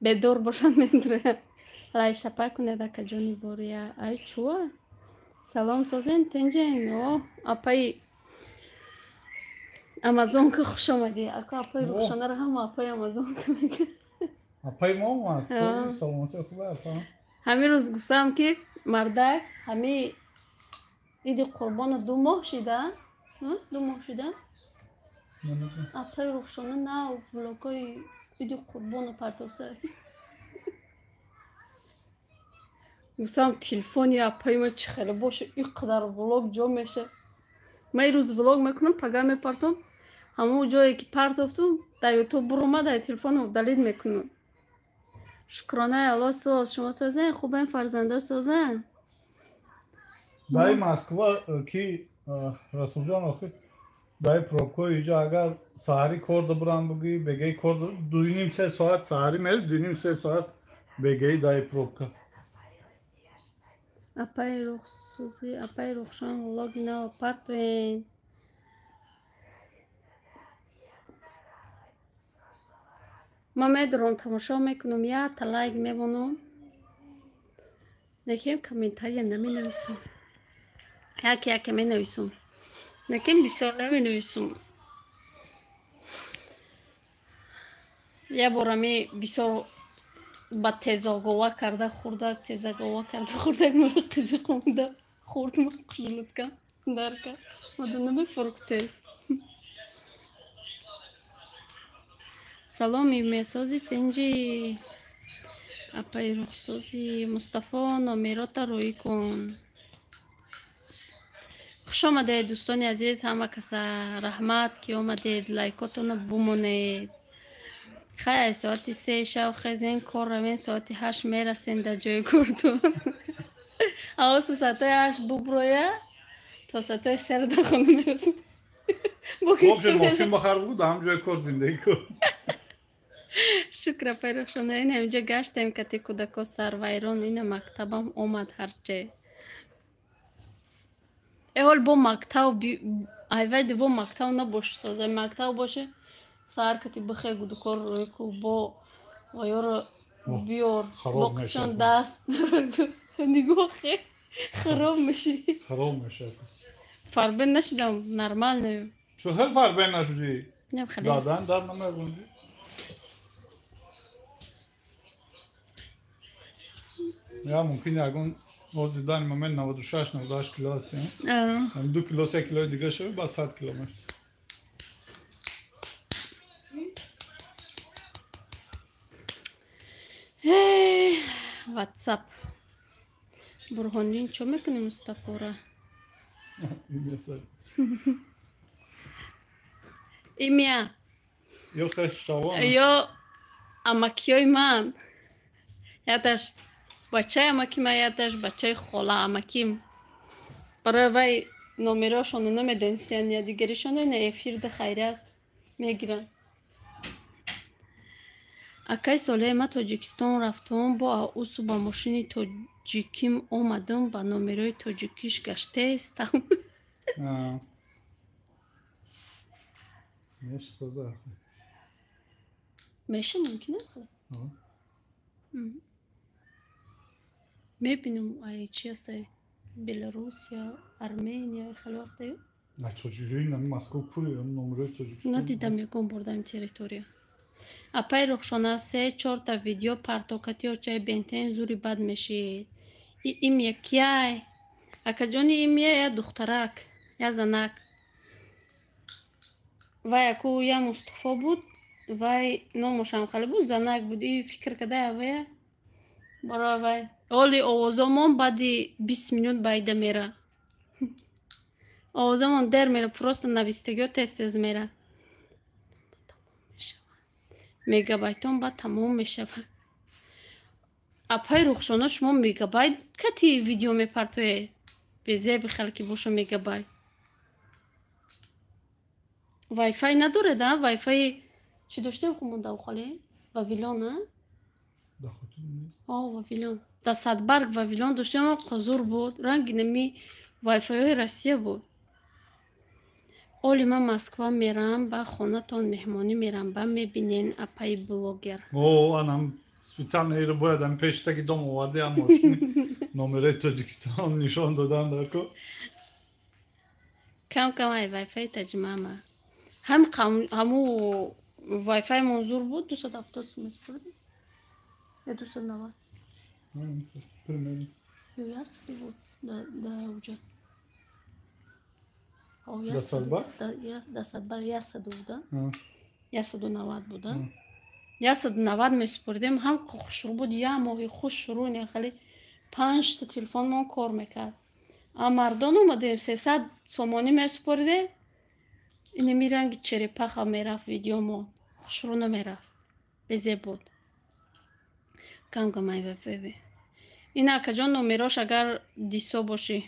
бедор бошанд медуранд. Лайшапа кунед акаҷони бория. Ай чуа? Салом созен, тенҷен. О, апаи Амазонка хуш омадӣ. Ака апаи Рухшонаро ҳама апаи Амазонка мегӯяд. Апаи мо омад. Саломатӣ хуб апа. Ҳамин рӯз гуфтам, ки мардак ҳами иди қурбону 2 моҳ шида, 2 моҳ шида. Апаи Рухшона нав влогҳои иди қурбону партоса. Гуфтам, телефони апаи ма чӣ хеле боша, ин қадар влог ҷо меша. Ман ин рӯз влог мекунам, пага мепартом. Ҳамон ҷое ки партофтум, дар ютуб буромад, дар телефону удалить мекунам. Шукронаи Алло, соз. Шумо созен? Хубен, фарзандо созен? Дар Москва ки Расулҷон, охир дар пробкаҳои иҷо агар саҳарӣ кор дабурам бугӯӣ, бегаи кор 2,5-3 соат саҳарӣ мери, 2,5-3 соат бегаи дар пробка. Апаи Рухсӯзӣ, апаи Рухшон, влоги нав партоен. Ман медорам, тамошо мекунам, якта лайк мемонам, лекин комментария наменависам. Яке яке менависам, лекин бисёр наменависам. Як бор ами бисёр ба тезогова карда хӯрдак, тезагова карда хӯрдак, маро қизиқ омада хӯрд, ман қужулуткам дарка мада намефурӯх тез. Саломи месози тинҷи, апаи Рухсӯзӣ. Мустафо, номерота рӯӣ кун. Хуш омадед, дӯстони азиз, ҳама каса раҳмат, ки омадед, лайкотонро бумонед. Хай, соати 3 шав хезен, кор равен, соати 8 мерасен дар ҷои кортон. Авосу соатҳои 8 буброя, то соатҳои 3 дар хона мерасен. Мошин бахар буд, ҳам ҷои кор зиндагӣ кун. Шукр, апаи Рухшона, ина инҷа гаштем кати кӯдако сарвайрон, ина мактабам омад ҳарче. Эҳол бо мактаб айвайди бо мактаб набош, соза мактаб боше, саҳар кати бихе гудукор рӯй ку, бо ваёро биёр, бо қичон даст нигоҳе хароб меши. Хароб мешавад. Фарбен нашидам, нормально. Чӣ хел фарбен нашудӣ? Дадан дар намегунҷӣ. Я мумкин ягон ҳозир дан момент 96-98 кило ҳастем. 2 кило, 3 килои дига шавӣ, баъд 100 кило мешавӣ. Ватсап. Бурҳондин чо мекунӣ Мустафора? Имя. Ё хешовон. Ё амакиёи ман. Яташ бачаи амакима, яташ бачаи хола амаким. Барои вай номерошонро намедонистиянд, я дигаришон ина эфирда хайрият мегиранд. Акай солеҳ, ман Тоҷикистон рафтам, бо аусу ба мошини тоҷиким омадам, ба номерои тоҷикиш гаштаестам. Меша мумкин аст? Мебинам, ай чи ҳастай? Беларусия, Армения, хеле ҳастаю? Надидам ягон бор дар ин территория. Апаи Рухшона, 3-4та видео партокати очаи бентен зури бад мешид. И имя кияй? Акаҷони имя я духтарак, я занак. Вай аку я Мустафо буд, вай номошам хеле буд, занак буд. И фикр кардая вая барои вай. Оли овозомон баъди 20 минут байда мера. Овозомон дер мера, просто навистагиҳо тез-тез мера. Мегабайтон баъд тамом мешавад. Апаи Рухшона, шумо мегабайт кати видео мепартоед? Безеби хеле ки боша мегабайт. Вайфай надоред, а? Вайфаи чӣ доштем хумон дар Ухале? Вавилон, а? О, Вавилон. Дар Садбарг Вавилон доштем, қозур буд. Ранги нами вайфайҳои Россия буд. Оли ман Москва мерам, ба хонатон меҳмонӣ мерам, ба мебинен апаи блогер. О, анам специально иро бояд ам пештаги дом оварди, ам мошини номерои Тоҷикистон нишон додан дако. Кам кам ай вайфай таҷмама. Ҳам ҳаму вайфай манзур буд, 270 сум месупурдем. Я 290. Примерно. 100 буд да уҷа. Да садбар? Да садбар 100 буда. 190 буда. 190 месупурдем, ҳам хушрӯ буд, як моҳи хушрӯ, не хеле 5 та телефонмон кор мекард. А мардон омадем 300 сомонӣ месупурдем, инами ранги черепаха мерафт видеомон, хушрӯ намерафт, безеб буд. Кам-кам ай вайфай. Ин акаҷон номерош агар дисо бошӣ.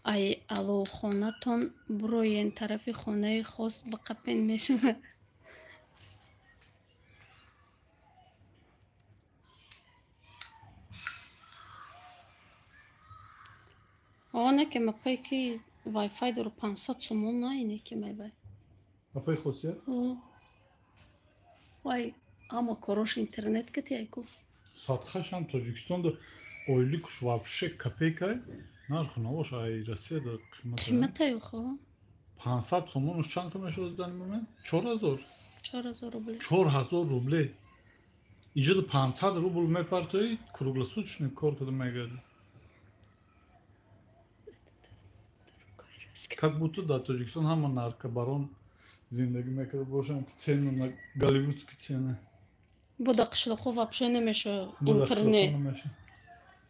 Ай аловхонатон буроен тарафи хонаи хос биқапен мешавад. Оне ки мапай ки вайфай дору 500 сомон на ине ки майбай. Мапай хосия? Вай ама корош интернет кати айку. Садхашам Тоҷикистонда ойликуш вообще копейкай. Нарху навош ай Россияда қимат. Қиматай хо. 500 сомонуш чанд мешуд дар момент? 4000. 4000 рублей. 4000 рублей. Иҷода 500 рубл мепартои круглосуточный кор када мегарди. Как будто дар Тоҷикистон ҳама наркобарон зиндагӣ мекарда бошанд, цену на голливудски цены. Буда қишлоқҳо вообще намеша интернет.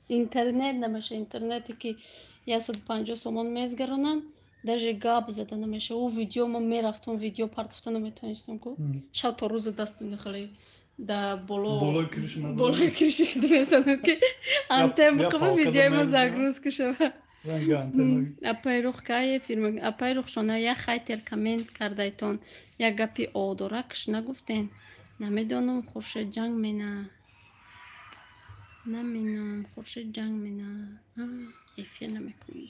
Интернет намеша, интернете ки 150 сомон мезгаронанд, даже гап зада намеша. Ӯ видео ма мерафтум, видео партофта наметонистум ку. Шаб то рӯза дастум нахали да боло болои криши мезадам ки антен биқаба видеои ма загрузка шава. Апай рух кае фирма, апай рухшона як хайтер коммент кардайтон, як гапи одоракш нагуфтен. Намедонам Хуршед ҷанг мена. Намедонам Хуршед ҷанг мена. Эфир намекунем.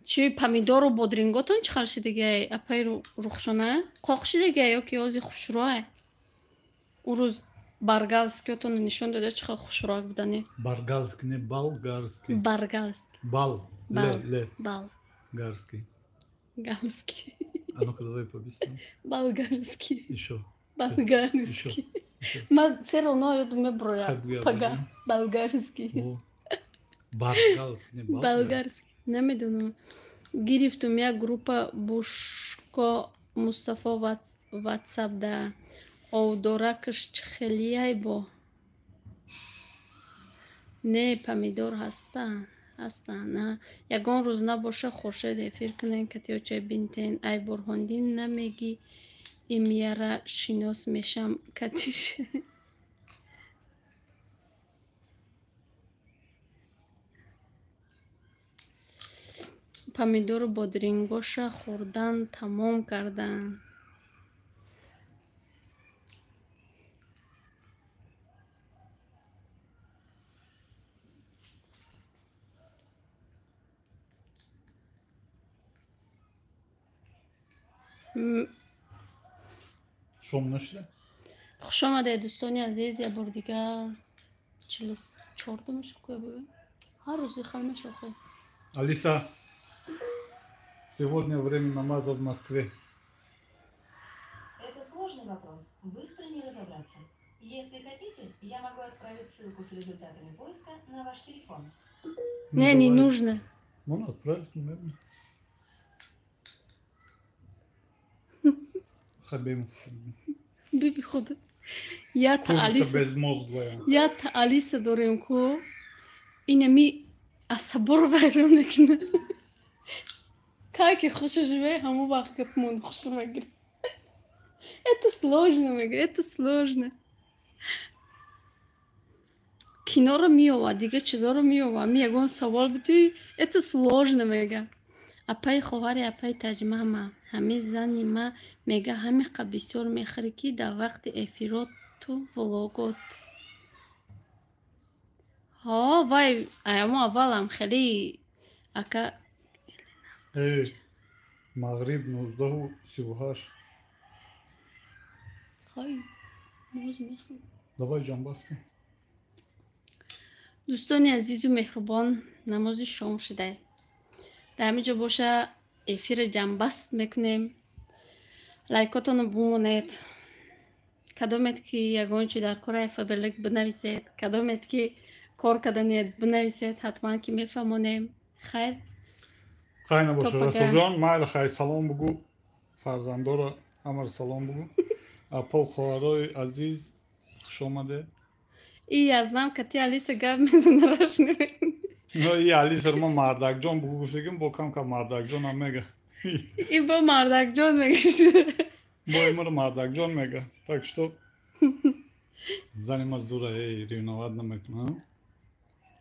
Чи помидору бодринготон чӣ хел шидагиай, апай рухшона? Қоқ шидагиай ё ки ози хушрӯай? Ӯ рӯз баргалскиотонро нишон дода чӣ хел хушрӯак будани. Баргалски не балгарски. Баргалски. Бал. Ле, ле. Бал. Гарский. Галский. А ну-ка давай побыстрее. Болгарский. Еще. Болгарский. Ма все равно я думаю броя. Пага. Болгарский. Баргалский, не болгарский. Намедонам. Гирифтум як группа Бушко Мустафо WhatsApp да овдоракш хелияй бо. Не помидор ҳастанд. Ҳастанд. Ягон рӯз набоша Хуршед эфир кунен катиёчай бинтен. Ай Бурҳондин намеги имяра шинос мешам катиш. Помидору бодрингоша хӯрдан тамом карданд. Шом нашида? Хуш омадед дӯстони азиз, як бор дигар 44 мешавад кӯя. Ҳар рӯз хел мешавад. Алиса, сегодня время намаза в Москве. Это сложный вопрос, быстро не разобраться. Если хотите, я могу отправить ссылку с результатами поиска на ваш телефон. Не, не нужно. Можно отправить, наверное. Хабим. Биби худ. Я та Алиса. Я та Алиса дорем ку. Инами асабор вайрон мекунад. Как хуш живе, ҳамон вақт гапмон хуш мегирад. Это сложно, мега, это сложно. Киноро меова, дига чизоро меова. Ми ягон савол бити, это сложно, мега. Апай хоҳари апай Таҷмама, ҳамин зани ма мега ҳамиқа бисёр мехӯрӣ ки дар вақти эфироту влогот. Ҳо, вай, аямо аввалам хеле ака. Эй, мағриб 19:38. Хай, боз мехӯрам. Давай ҷамбас кун. Дӯстони азизу меҳрубон, намози шом шудай. Дар ҳамин ҷо боша Эфира ҷамъбаст мекунем. Лайкотонро бимонед. Кадомед, ки ягон чи дар кораи Фаберлик, бинависед. Кадомед, ки кор карданиед, бинависед, ҳатман ки мефаҳмонем. Хайр. Хайр набошад. То пага. Расулҷон, майли, хайр, салом бугӯ фарзандоро, ҳамаро салом бугӯ. Апо, хоҳарои азиз, хуш омадед. И язнам кати Алиса гап мезана, раш намекунӣ. Но и Алисар ма мардакҷон бугӯ гуфтагим, бо кам кам мардакҷонам мега. И бо мардакҷон мегӯш. Бо имро мардакҷон мега, так что зани ма зура, эй, ревновать намекунам.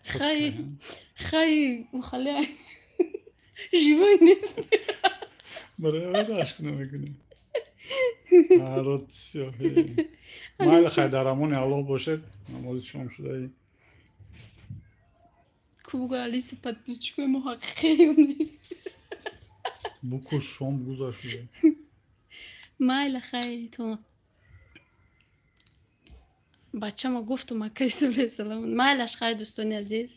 Хай, хай, мухале живой нест. Барои рашк намекунӣ. Народ, всё. Майли, хай, дар амони Аллоҳ бошед. Намози шом шудаи. Кубго, Алиса, подписчикои мо ҳақиқӣ ё не? Букуш, шом гузашт шуда. Майла, хай, то бачама гуфтум, акай салом. Майлаш, хай, дӯстони азиз.